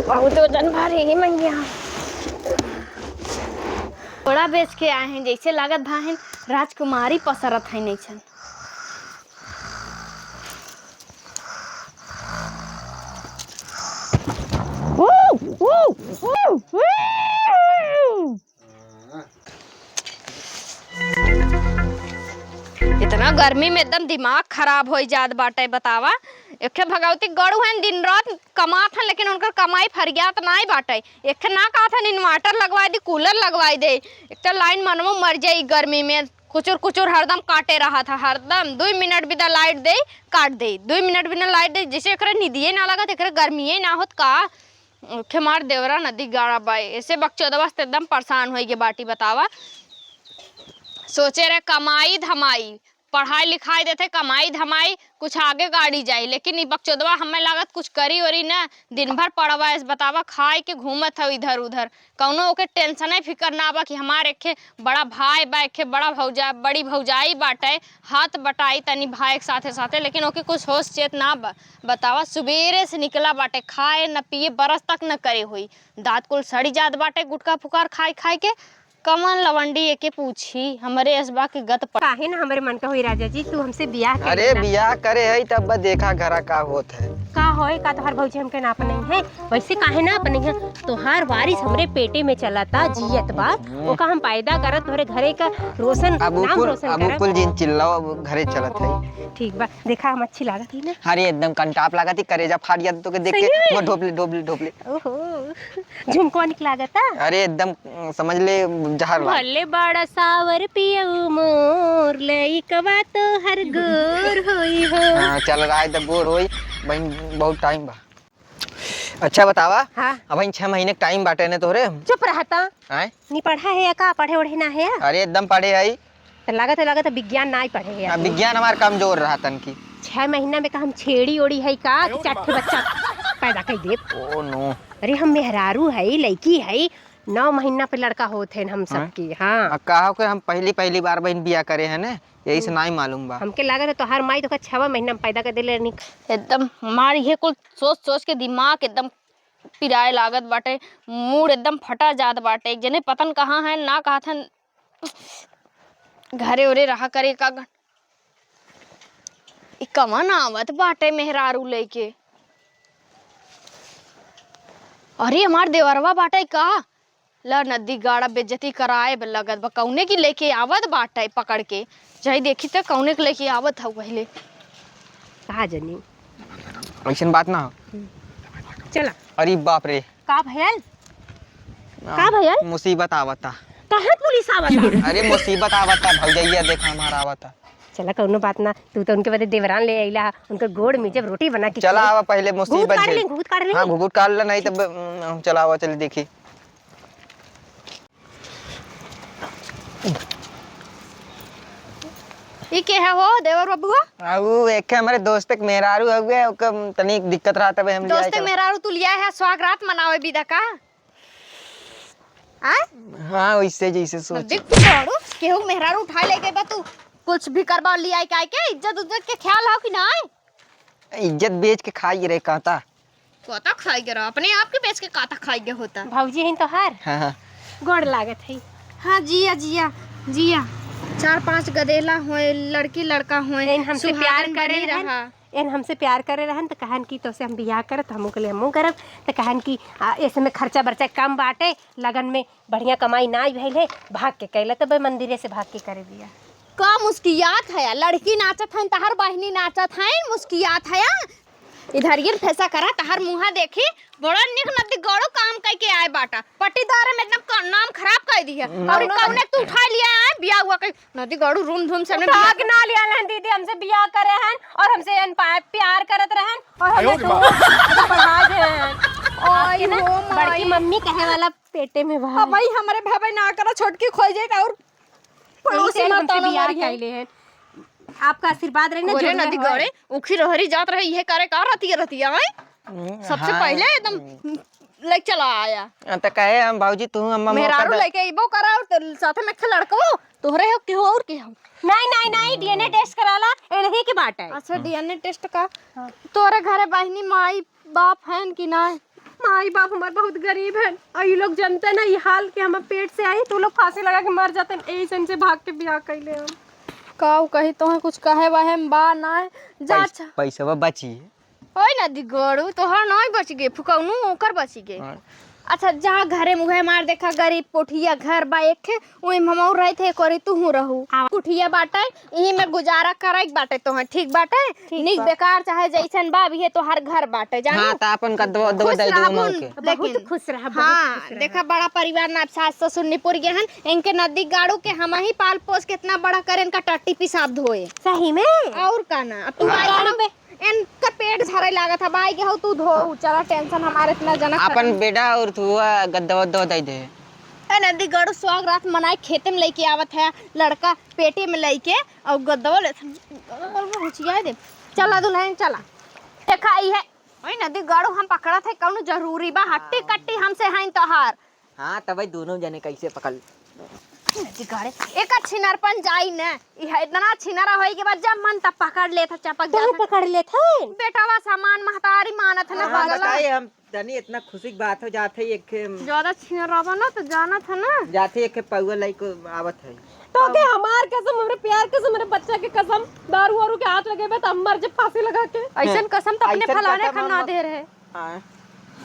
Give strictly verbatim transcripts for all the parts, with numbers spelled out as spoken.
बहुत वजन भारी है मंगिया। थोड़ा बेच के आए हैं, जैसे लागत भाहिन राजकुमारी पसरत है नैसन। इतना गर्मी में एकदम दिमाग खराब होइ जात बाटे, बतावा। एक ठे भगवती गड़ू हन, दिन रात कमात हन, लेकिन उनकर कमाई फरियात नाई बाटे। एक ठे ना कहत हन inverter लगवाई दे, cooler लगवाई दे। एक ठे लाइन मनवो मर जाई गर्मी में, कुचुर कुचुर हरदम काटे रहत ह, हरदम दुई मिनट बिना लाइट दे, काट दे, दुई मिनट बिना लाइट दे। जैसे एकरे निदिये ना लागत, एकरे गर्मिये ना होत का? ओखे मार देवरा नदी गाड़ा बाई, ऐसे बकचोदवा से एकदम परेशान होई के बाटी, बतावा। सोचे रहे कमाई धमाई, पढ़ाई लिखाई देते, कमाई धमाई, कुछ आगे गाड़ी जाई, लेकिन ई बकचोदवा हमें लागत कुछ करी ओरी ना, दिन भर पड़वा है, बतावा, खाए के घूमत हौ इधर उधर, कौनो ओके tension है, फिकर ना बा कि हमार एक ठे बड़ा भाई बा, एक ठे बड़ा भौजा, बड़ी भौजाई बाटे, हाथ बटाई तनी भाई के साथे साथे, लेकिन ओके कुछ होश चेत ना बा। बतावा, सुबेरे से निकला बाटे, खाए न पिए, बरस तक न करे होई, दांत कुल सड़ी जात बाटे गुटखा फुकार खाए खाए के। कवन लवंडी एके पूछी, हमरे असबा के गत पड़। काहे ना हमरे मन का होई राजा जी, तू हमसे बियाह कर अरे लेना। बियाह करे है तब बस देखा घरा का होत है। का होए, का तोहार भौजी हमके नाप नहीं है? वैसे काहे नाप नहीं है? तोहार वारिस हमरे पेटे में चलता, जियत बा। ओका हम पैदा करत तोहरे घरे का रोशन, अब नाम कुल, रोशन अब करब। कुल जिन चिल्लाओ, अब घरे चलत है। ठीक बा, देखा हम अच्छी लागत ही ना? अरे एकदम कंटाप लागत ही, करेजा फाट जात तोके देख के। सही है? वो ढोपले, ढोपले, ढोपले। ओहो, झुमको निक लागता। अरे एकदम, समझ ले, जहर लाग। भले बड़ा सावर पियऊ मोर, लइकवा तोहर गोर होई हो। हाँ, चल रहा है तो गोर होई, बहन, बहुत टाइम बा। अच्छा बतावा, हाँ। अबहिन छह महीने के टाइम बाटे ने तोहरे। चुप रहता। आय? नी पढ़ा है या का? पढ़े ओढ़े ना है या? अरे एकदम पढ़े है। त लागत है, लागत है विज्ञान नाई पढ़े है हाँ, अभी। विज्ञान हमार कमजोर रहा तनकी। छह महीना में का हम छेड़ी ओड़ी है का कि चार ठे बच्चा पैदा कर देब? Oh no। अरे हम मेहरारू है, लड़की है, नौ महीना पे लड़का होत है हम हाँ? सबके। हाँ। आ, कहो के हम पहली, पहली बार बहन बिया करे हैं ने, यही से हम्म। नाई मालूम बा। हमके लागत है तोहार माई तो का छवा महीना में पैदा कर देले रहनी। एकदम हमार ये कुल सोच सोच के दिमाग एकदम पिराए लागत बाटे, मूड एकदम फटा जात बाटे। एक जने पतन कहाँ है ना कहत हन, घरे ओरे रहा करे का ग-, ई कवन आवत बाटे मेहरारू लेके? अरे हमार देवरवा बाटे का? ला नदी गाड़ा बेइज्जती कराए बे लगत बा, कौने की लेके आवत बाटे पकड़ के, जाई देखी त कौने के लेके आवत हउ पहिले। का जनी। ऐसन बात ना हो। हम्म। चला। अरे बाप रे। का भयल? आ, का भयल? मुसीबत आवता। कहाँ पुलिस आवता? अरे मुसीबत आवता, भौजैया देखा हमार आवता। चला कौनो बात ना, तू तो उनके बदे देवरान ले अइला, उनके गोड़ में जब रोटी बना के चला खिलाई। आवा पहिले मुसीबत घूंघट काढ़ झेल। ले, घूंघट काढ़ ले। हाँ, घूंघट काढ़ ले, नहीं तब, हम्म, चला आवा, चल देखी। ई के है हो, देवर बबुआ? आ, ऊ एक हमरे दोस्त के मेहरारू हउए, ओकर तनी दिक्कत रहत हवे, हम दोस्त लियाए के चला। मेहरारू तू लिया है, स्वागरात मनावे बिदा का? आ? हाँ, वैसे जैसे सोच। देख, तू बड़ू, केहू मेहरारू उठाए ले गए बा, तू कुछ भी करबा, लियाए के आए के, इज्जत उज्जत के ख्याल हो कि नाई? इज्जत बेच के खाई रहे कांता। कांता खाई के रहा, अपने आप के बेच के कांता खाई के होता। भौजी हैं तोहार? हाँ, हाँ। गोड़ लागत है। हाँ, जिया, जिया, जिया। चार पांच गदेला होए, लड़की लड़का होए, एन हमसे प्यार सुहागन करे बनी रहन, रहा। एन हमसे प्यार करे रहन, त कहन कि तोसे हम बियाह करब, त हमहू के लिए हमहू करब। त कहन कि, आ, ऐसे में खर्चा बर्चा कम बाटे, लगन में बढ़िया कमाई नाई भइल है, भाग के कैला, तबे मंदिरे से भाग के करे बियाह। का मुस्कियात है, लड़की नाचत है, तहर बहिनी नाचत है, मुस्कियात है। इधर ये फैसा करा, तहर मुंहा देखी, बड़ा निक नदी गड़ो काम कई के आए बाटा। पट्टीदार में एकदम क-, नाम खराब कर दिया। और कौनो कौने तू उठा लिया है, बिया हुआ कहीं नदी गड़ू रूम धूम से हमने उठा बिया के ना लिया हन दीदी, हमसे बिया करे हन और हमसे अन पा-, प्यार करत रहन और हमने आयो रे तो माँ। पढ़ा दे हन। ओए आपके ना हो बड़की माई। मम्मी कहे वाला पेटे में बा। अब भाई हमारे भाई ना करा, छोटकी खोई जाए और पड़ोसी यही से माता हमसे ना बियाह मारी है। कैले हैं। आपका आशीर्वाद रहे ना, ओरे जोड़ले नदी होए। गड़े, उखी रहरी जात रहे, इहे करे का रतिया रतिया, आए? हम्म, सबसे हाँ। पहले एकदम ले चला आया। हाँ, तो कहे हम भौजी, तू हम मौका मेहरारू दे। लेके अइबो करा और तो साथे में एक लड़को, तोहरे हो, केहू और के हो? नहीं, नहीं, नहीं, D N A test कराला, ए नहीं के बात है। अच्छा, हाँ। D N A test का? हाँ। तोरे घरे बहिनी, माई, बाप हैं कि ना? माई बाप हमार बहुत गरीब है, और ये लोग जनते ना ये हाल के हमार पेट से आई तो लोग फांसी लगा के मर जाते, यही से इनसे भाग के ब्याह कैले हम। काऊ कही, तोहे कुछ कहे वहे में बा ना। जा पैस-, अच्छा। पैसवा बची। ओए नदी गड़ू, तोहर नाई बच गे, फुकौनू ओकर बच गे। हाँ। अच्छा, जा घरे मुहे मार, देखा गरीब कोठिया घर बा एक ठे, ओही में हमहू रहित है, कोरी तू हूँ रहू। हाँ। कोठिया बाटे, इही में गुजारा करे के बाटे तोहे, ठीक बाटे? ठीक नीक बा। बेकार चाहे जैसन बा, अभी ये तोहार घर बाटे, जानू? हाँ, त अपन गद्दवा, गद्दवा खुश दे रहा दो माँ गुन, के। बहुत लेकिन खुश रहा, बहुत हाँ, खुश रहा। देखा बड़ा परिवार ना, सास ससुर निपुर गए हन, इनके नदी गाड़ू के हम ही पाल पोस के इतना बड़ा करे, इनका टट्टी पेशाब धोए। सही में? और का ना, अब तू हाँ। आई गाड़ू ना। पे इनकर पेट झरे लागत है, बाई के हो तू धो, चला tension हमारे इतना जनक अपन खत्म। बेटा और तू हुआ गद्दा वद्दा दे दे। ए नदी गड़ू सुहाग रात मनाए खेते में लेके आवत है लड़का पेटे में लेके और गद्दा ले हुचिया दे। चला दुल्हन चला। देखा ई है, ओए नदी गड़ू हम पकड़त है, कौनो जरूरी बा, हट्टी कट्टी हमसे हैं तोहार। हाँ, तब भाई दोनों जने कैसे पकड़ ले? नदी गड़े, एक छिनरपन जाई न, ई है इतना छिनरा होई के बाद जब मन तब पकड़ लेत है, चपक तू जात है। पकड़ लेत है? बेटवा समान महतारी मानत है ना हाँ, पगला। बताए हम तनी इतना खुशी की बात हो जात है, एक ज्यादा छिनरावा ना तो जानत है ना। जाते एक पौवा लइके आवत है। तो के हमार कसम, हमरे प्यार कसम, हमरे बच्चा के कसम, दारू वारू के हाथ लगे बे तो हम मर जब फांसी लगा के। ऐसन कसम तो अपने ऐसन फलाने कसम खा ना हम दे रहे। हाँ,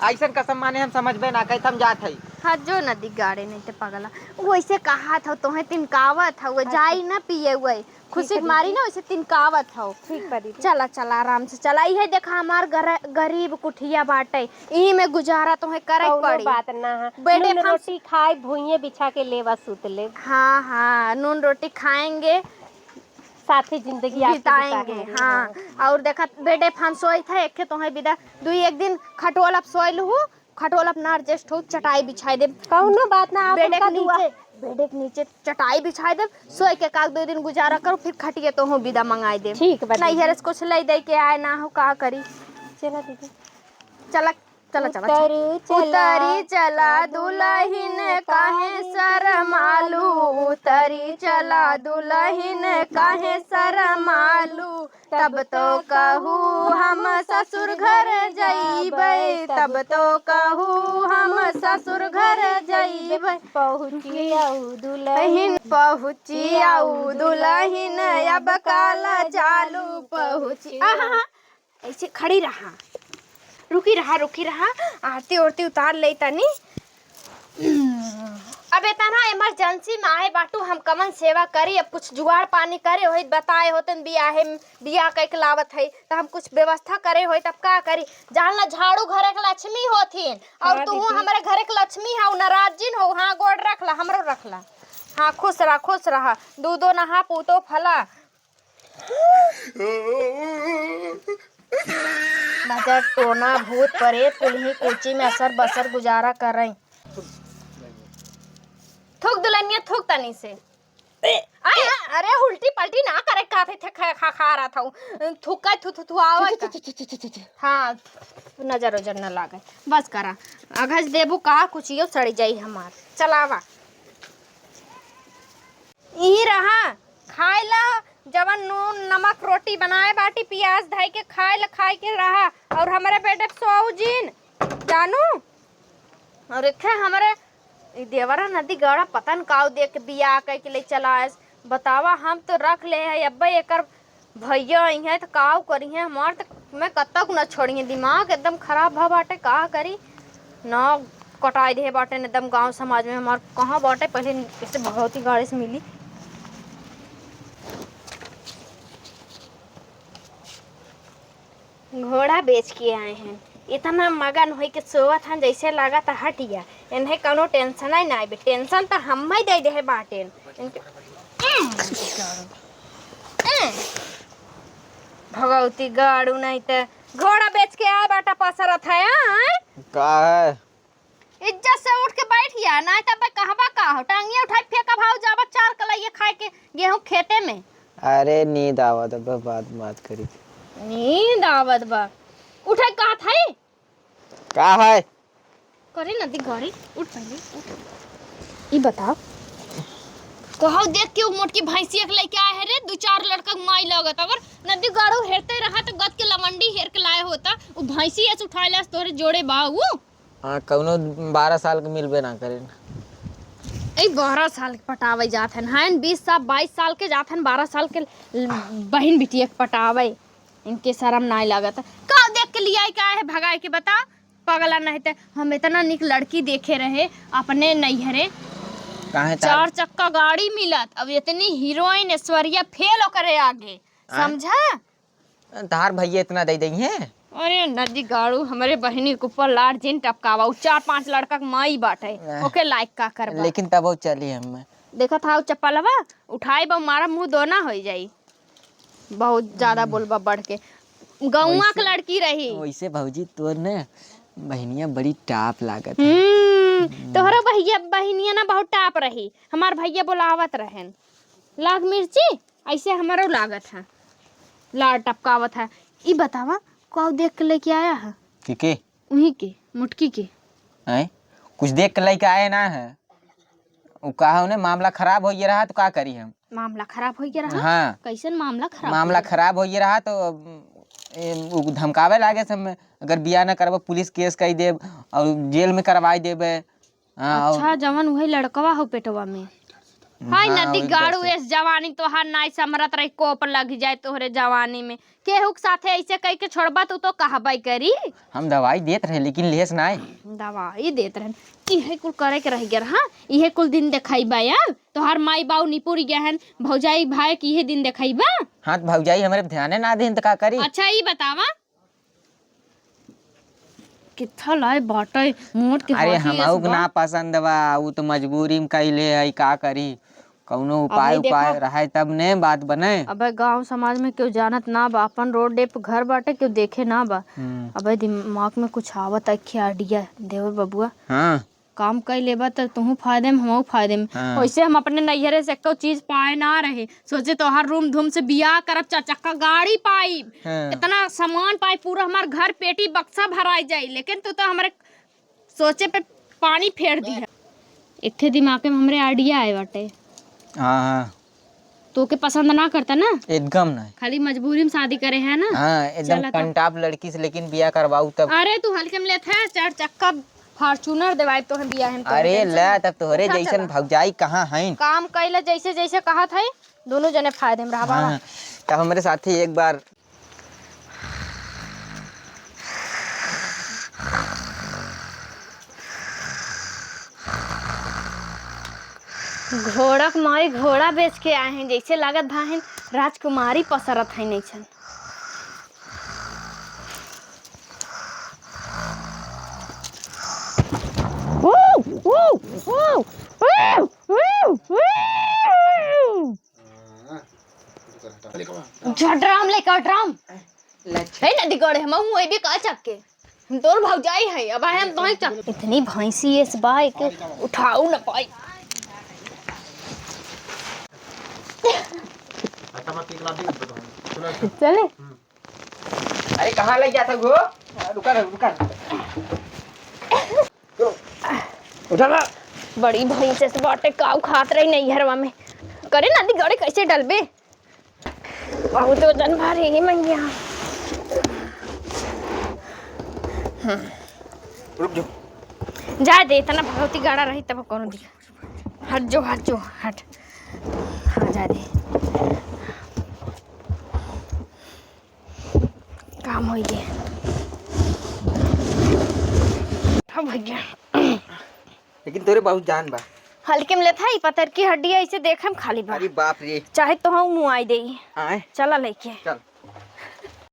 ऐसन कसम माने हम समझबे ना करी, हम जात हई। हाँ, जो नदी गाड़े नहीं ते पगला। वो ऐसे कहा था, तोहे तिनकावत था, वो हाँ, जाई ठीक। ना पिए हुए। खुशी ठीक है, मारी दीदी। ना, वैसे तिनकावत हो। ठीक बा, दीदी। चला, चला, आराम से चला। इहे देखा, हमार गर-, गरीब कुठिया बाटे, इही में गुजारा तोहे करे के कौनो पड़ी। बात ना है। बेडे नून फंस- रोटी खाए, भुइये बिछा के लेवा सूत ले। हाँ, हाँ, नून रोटी खाएंगे। साथी जिंदगी आपकी बिताएंगे, बिताएंगे, हाँ। हाँ। और देखा, बेडे फंसोई था, एक तोहे बिदा, दुई एक दिन खटोला पे सोए लहू, खटोला पे ना adjust हो, चटाई बिछाई देब। कौनो बात ना, आपन बेडे के कदुआ। नीचे, बेडे के नीचे चटाई बिछाई देब, सोए के काक दो दिन गुजारा करो, फिर खटिया तोहू बिदा मंगाई देब। ठीक बा, दीदी। नैहर से कुछ ले दे के आए ना हो, का करी? चला दीदी। चला, चला, चला, चला। उतरी चला। उतरी चला दुलहिन काहे शरमालू, उतरी चला दुलहिन काहे शरमालू, तब तो कहू हम ससुर घर जइबै, तब तो कहू हम ससुर घर जइबै। पहुँची आऊ दुलहिन, पहुँची आऊ दुलहिन, अब काला चालू पहुँची। आहा, ऐसे खड़ी रहा, रुकी रहा, रुकी रहा, आरती ओरती उतार ले तनी। अब इतना emergency में आए बाटू, हम कमन सेवा करी, अब कुछ जुगाड़ पानी करे होई, बताए होतन बियाहे में, बियाह कइके लावत है, त हम कुछ व्यवस्था करे होई, तब का करी? जान ला झाड़ू घरे के लक्ष्मी होथिन, और हाँ, तू दीदी। हमरे घरे के लक्ष्मी हऊ, नाराजिन हो, हाँ, गोड़ रख ला, हमरो रख ला। हाँ, खुश रहा, खुश रहा, दूधो नहा, पूतो फला। नजर टोना, भूत, प्रेत, कुल्ही कुची में असर बसर गुजारा करई। थूक दुल्हनिया, थूक तनी से। ए, अरे, अरे, उल्टी पल्टी ना करे, का थे, थे, खा, खा, खा रहा था। थूक का, थू, थू, थू, आवे का। हाँ, नजर उजर न लागे। बस करा। अघस देबू का, कुछ यो सड़ जाई हमार। चलावा। ई रहा, खाए ला, जवन नून नमक रोटी बनाए बाटी, पियाज धइ के खाए ला, खाए के रहा। और हमरे बेटे पे सोऊ जीन, जानू। और एक ठे हमरे ई देवरा नदी गड़ा पता न काऊ देख के बियाह कइ के ले चला आयस। बतावा, हम तो रख ले है, अब्बे एकर भैया अइहें त काव करिहें, हमार त मैं कतक न छोड़िहें, दिमाग एकदम खराब भ बाटे, का करी, न कटाई देहे बाटे न एकदम गाँव समाज में हमार कहाँ बाटे, पहिले इसे भगवती गाड़ी से मिली। घोड़ा बेच के आए हैं, इतना मगन होई के सोवत हन जैसे लागत हटिया, इन्हें कौनो tension ही ना आवे, tension त हम ही दे देहे बाटेन। इनके भगवती गाड़ू नहीं त घोड़ा बेच के आ बाटा पसरत है, आय? का है? इज्जत से उठ के बैठ गया, नहीं तब कहबा का हो, टांगिया उठाई फेंका भाव जाबा चार कलैया खाए के गेहूं खेते में। अरे नींद आवत बा, बात मत करी। नींद आवत बा, उठे कहा था? का है? करे नदी घड़ी, उठ पहले, उठ। ई बताओ। कहो देख के उ मोटकी भैंसिया के लेके आए है रे, दो चार लड़का के माई लगत, अगर नदी गाड़ू हेरते रहा तो गद के लवंडी हेर के लाए होता, उ भैंसी ऐसे उठा ले तोरे जोड़े बा उ। हाँ, कउनो बारह साल के मिलबे ना करेन। ए, बारह साल के पटावे जात हन, हन बीस साल, बाईस साल के जात हन, बारह साल के ल-, बहिन बिटिया के पटावे। इनके शरम नाहीं लागत। का देख के लियाई, का है भगाए के, बता? पगला नहीं ते हम इतना निक लड़की देखे रहे अपने नैहरे। काहे तार चार चक्का गाड़ी मिलत, अब इतनी हीरोइन ऐश्वर्या फेल ओकरे आगे, आय? समझा? तहार भैया इतना दे दई हैं? अरे नदी गाड़ू, हमरे बहिनी के ऊपर लार जिन टपकावा, उ चार पांच लड़का के माई बाटे, आह। ओके लायक का करबा? लेकिन तब वो चली हम। देखत हाउ चप्पलवा, उठाई बा, मारा मुंह दोना होई जाई। बहुत ज्यादा हम्म। बोलबा बढ़ के। गौवा के वैसे, लड़की रही। वैसे भौजी तोर ने बहिनिया बड़ी टाप लागत है। हम्म, हम्म। तोहरो भैया, बहिनिया ना बहुत टाप रही। हमार भैया बोलावत रहेन, "लाग मिर्ची।" ऐसे हमरो लागत है, लार टपकावत है। ई बतावा, कौ देख के लेके आया है? के, के? उही के, मोटकी के। आय? कुछ देख के लेके आए ना है। उ कहा उन्हें मामला खराब हो गया रहा तो का करी हम? मामला खराब हो गया रहा? हाँ। कैसन मामला खराब मामला हो गया? खराब हो गया रहा तो, ए, उ धमकावे लागे सब में, अगर बियाह न करबो पुलिस केस कई देब और जेल में करवाई देबे। हाँ, अच्छा, और जवन उहे लड़कवा हो पेटवा में। हाय हाँ, नदी वही गाड़ू, बात है। एस जवानी तोहार नाई समरत रही, कोप लग जाए तोहरे जवानी में। केहू के साथे ऐसे कह के छोड़बा, तू तो कहबे करी। हम दवाई देत रहे, लेकिन लेस नाई। दवाई देत रहे, इहे कुल करे के रह गया, हाँ? इहे कुल दिन देखाइबा अब? तोहार माई बाऊ निपुर गया हन, भौजाई भाई के इहे दिन देखाइबा? हाँ, तो भौजाई हमरे ध्याने ना देन, तो का करी? अच्छा, ई बतावा, कित्था लाए बाटे, मोट के अरे, हाथी हमहू एस के बा। ना पसंद बा, उ तो मजबूरी में कइले है, का करी? कौनो उपाय, अबे देखा। उपाय रहे तब ने बात बने। अबे गांव समाज में केहू जानत ना बा, अपन रोड पे घर बाटे, केहू देखे ना बा। हम्म। अबे दिमाग में कुछ आवत है, क्या idea देवर बबुआ? हाँ। काम कई लेबा त तुहू फायदे में, हमहू फायदे में। हाँ। वैसे हम अपने नैहरे से एको चीज पाए ना रहे, सोचे तोहार रूम धूम से बियाह करब, चार चक्का गाड़ी पाई, हाँ। इतना सामान पाई, पूरा हमार घर पेटी बक्सा भराई जाई, लेकिन तू तो हमरे सोचे पे पानी फेर दिहा। एक ठे दिमाग में हमरे idea आए बाटे। हाँ, हाँ। तोके पसंद ना करता ना? एकदम नहीं। खाली मजबूरी में शादी करे है ना? हाँ, एकदम चला तब। कंटाप लड़की से लेकिन बियाह करवाऊ तब। अरे तू हल्के में लेत है, चार चक्का Fortuner देवाई तोहे बियाह में, तोहे अरे tension ला, ना। तब तोहरे उठा जैसन चला। भौजाई कहाँ हईन? काम कैला जैसे जैसे कहत है, दोनों जने फायदे में रहबा। हाँ, तब हमरे साथे एक बार घोड़ा के माई घोड़ा बेच के आए हैं, जैसे लागत भाहिन राजकुमारी पसरत है नैसन। झड्राम लेकर ड्राम। ए नदी गड़े, हम मुँह भी का चक्के। हम तोर भौजाई है, अब आए हम तोहे चक्के। इतनी भैंसी एस बा, एके उठाऊ न पाई। चले। अरे, कहाँ लइ जात हो? रुका, रुका। उठा ना। बड़ी भैंस से बाटे, काऊ खात रही नैहरवा में। करे नदी गड़े कैसे डलबे? बहुत वजन भारी है मंगिया। हम्म। रुक जो। जाए दे, इतना भगवती गाड़ा रही तब कौनो दिया। हट जो, हट जो, हट। हाँ, जाए दे। काम होइ गए। हाँ भैया। लेकिन तोरे बहुत जान बा। हल्के में लेत है, ई पतर की हड्डी ऐसे देखे में खाली बा। अरे बाप रे। चाहे तो हम मुआई देई। आए। चला लेके। चल।